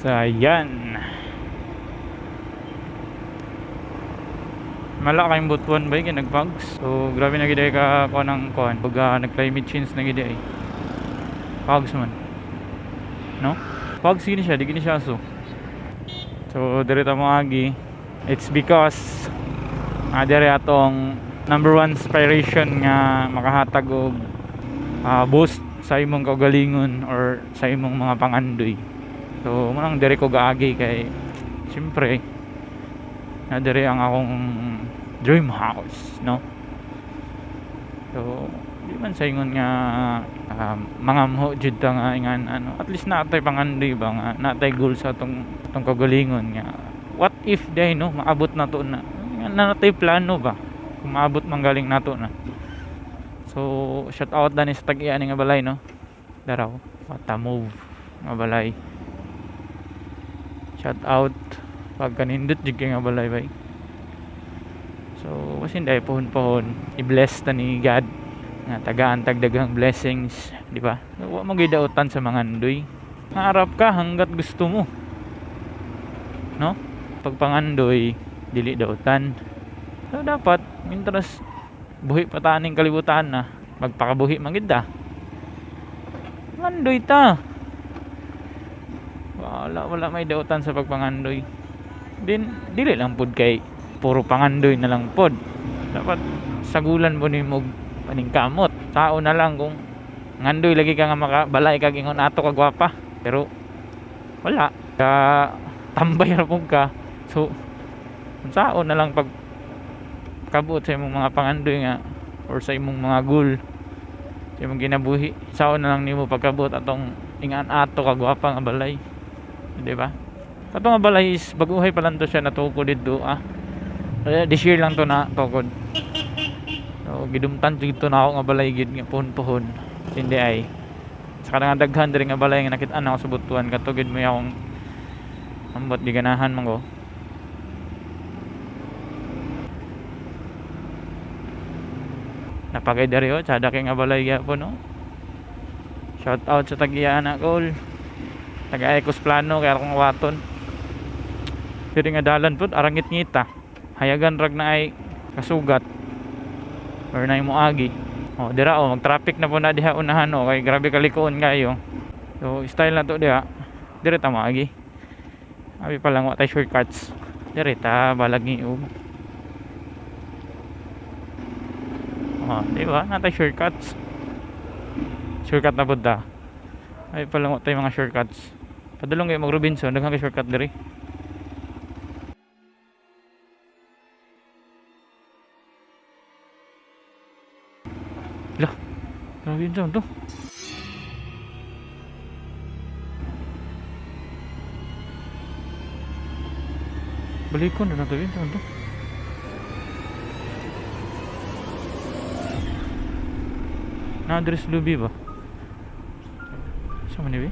So ayan. Mala kayong Butuan ba yung nagfogs? So grabe na gid ay ka kuan ang kuan. Pag nag climate change na gid ay. Fogs man. No? Fogs gini siya, di gini siya aso. So dire ta mo agi. It's because dire atong number one inspiration nga makahatag og boost sa imong kaugalingon or sa imong mga pangandoy. So mo nang dire ko gaagi kay siyempre na dire ang akong dream house, no? So di man sa ingon nga mangamho jud ta nga ingan ano, at least naatay pangandoy ba nga naatay goal sa atong atong kaugalingon nga what if day, no, maabot na to na nga natay plano ba kung maabot man galing nato na. So shout out dani sa tag-iya ni nga balay, no, daraw what a move nga balay. Shout out pagkanindot jud kay nga balay bay. So basin dai pohon-pohon i-bless ta ni God nga tagaan tagdaghang blessings, di ba? Wa mo gyud dautan sa mga andoy. Harap ka hanggat gusto mo, no? Pagpangandoy dili dautan. So dapat mintras buhi pa ta aning kalibutan na magpakabuhi man gid ta. Ngandoy ta. Wala wala may dautan sa pagpangandoy. Din dili lang pud kay puro pangandoy na lang pod. Dapat sagulan mo nimo og paningkamot. Tao na lang kung ngandoy lagi ka nga makabalay kag ingon ato ka gwapa. Pero wala ka, tambay ra pud ka. So unsaon na lang pag kabuot sa imong mga pangandoy nga or sa imong mga goal sa imong kinabuhi, saon na lang nimo pagkabuot atong ingan ato ka gwapa nga balay, di ba? Kato nga balay is baguhay pa lang to siya natukod didto ah. This year lang to na tukod. So gidumtan jud to na ako nga balay gid nga pohon-pohon. Hindi ay sa kanang daghan diri nga balay nga nakit-an ako sa Butuan, kato gid mo akong ambot giganahan man ko. Napagay diri oh, tsada kay nga balay gyapon, no. Shout out sa tag-iya na kol. Taga Ecos Plano kay akong waton. Diri nga dalan pud arangit ngita. Hayagan rag na ay kasugat or na mo agi. Oh, dira oh, mag-traffic na po na diha unahan oh, kay grabe kalikoon kayo. So style na to diha. Dire ta moagi. Abi pa lang wa tay shortcuts. Dire ta balag ngiog. Oh, di ba? Natay shortcuts. Shortcut na pud ta. Ay pa lang wa tay mga shortcuts. Padulong kay mag Robinson, daghan kay shortcut diri. Lah, grabe yun to. Balikon na nato yun to. Na-address lubi ba? Sa man ni?